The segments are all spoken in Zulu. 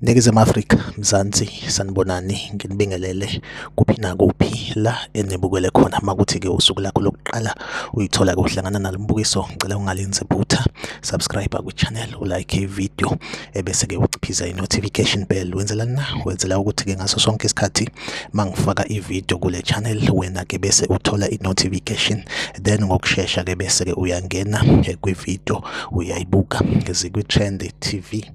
Ningizimu Afrika, Mzansi, sanibonani, nginibingelele kuphi nakuphi la enibukele khona. Makuthi-ke usuku lakho lokuqala uyithola-ke uhlangana nalo mbukiso, ngicela ungalenzi iphutha, subscribe kwi-channel, ulike i-video, ebese-ke uciphiza i-notification bell. Wenzelani na? Wenzela ukuthi-ke ngaso sonke isikhathi mangifaka i-video kule channel, wena-ke bese uthola i-notification, then ngokushesha-ke bese-ke uyangena kwi-video uyayibuka. Zikwi-Trend TV.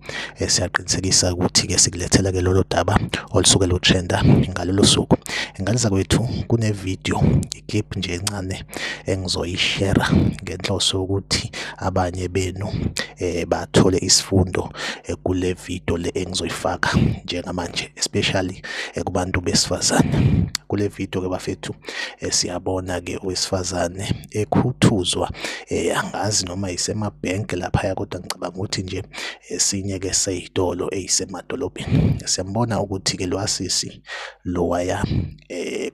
Siyaqinisekisa ukuthi-ke sikulethela ke lolo daba olusuke lutrenda ngalolo suku. Ngane zakwethu, kune-video, i-clip nje encane engizoyishera ngenhloso yokuthi abanye benu bathole isifundo kule video le engizoyifaka njengamanje, especially kubantu besifazane. Kule video ke bafethu, siyabona ke owesifazane ekhuthuzwa, angazi noma isemabhenki laphaya, kodwa ngicabanga ukuthi nje esinye ke seyitolo eyisemadolobheni. Siyambona ukuthi ke lwasisi lowaya,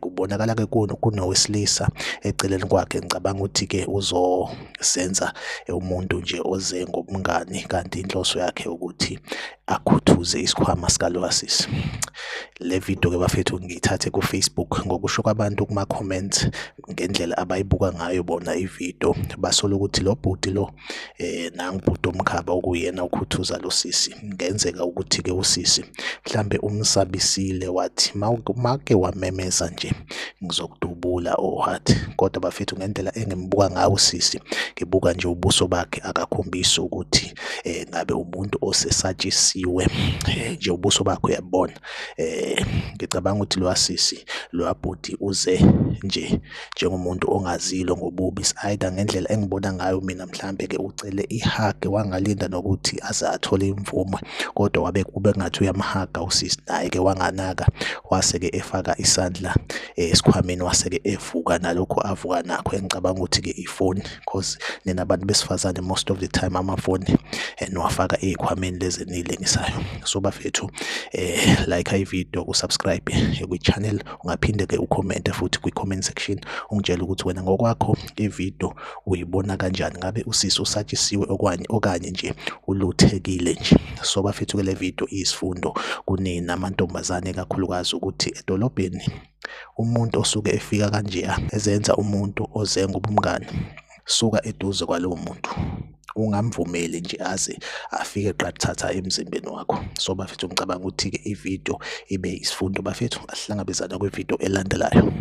kubonakala ke kunowesilisa eceleni kwakhe. Ngicabanga ukuthi ke uzosenza umuntu nje oze ngobungani, kanti inhloso yakhe ukuthi akhuthuze isikhwama sikalwasisi. Le video ke bafethu ngiyithathe ku-Facebook. Ngokusho kwabantu kuma-comments, ngendlela abayibuka ngayo bona ividiyo, basola ukuthi lo bhuti lo, nangu bhuti omkhaba okuyena ukhuthuza lo sisi, ngenzeka ukuthi ke usisi mhlambe umsabisile, wathi make wamemeza nje ngizokudubula or what. Kodwa bafethu, ngendlela engimbuka ngayo usisi, ngibuka nje ubuso bakhe, akakhombisi ukuthi ngabe umuntu osesatshisiwe nje. Ubuso bakhe uyabona, ngicabanga ukuthi lo sisi, lo bhuti uze nje njengomuntu ongazilo ngobubi. Either ngendlela engibona ngayo mina, mhlambe ke ucele i-hug, wangalinda nokuthi aze athole imvume, kodwa wabe kube ngathi uyamhaga usisi, naye ke wanganaka, wase-ke efaka isandla esikhwameni, wase-ke evuka nalokhu avuka nakho, engicabanga ukuthi-ke ifoni, cause nina bantu besifazane most of the time amafoni niwafaka ey'khwameni lezi eniyilengisayo. So bafethu, like i-video, usubscribe kwi-channel, ungaphinde-ke ucommente futhi kwi-comment section, ungitshele ukuthi wena ngokwakho i-video uyibona kanjani, ngabe usisi usatshisiwe okanye nje uluthekile nje. So bafethu-ke, le video iyisifundo kunina amantombazane, kakhulukazi ukuthi edolobheni umuntu osuke efika kanjeya ezenza umuntu oze ngobumngani, suka eduze kwalowo muntu, ungamvumeli nje aze afike qathatha emzimbeni wakho. So bafethu, ngicabanga ukuthi-ke ividiyo ibe isifundo. Bafethu, asihlangabezana kwividiyo elandelayo.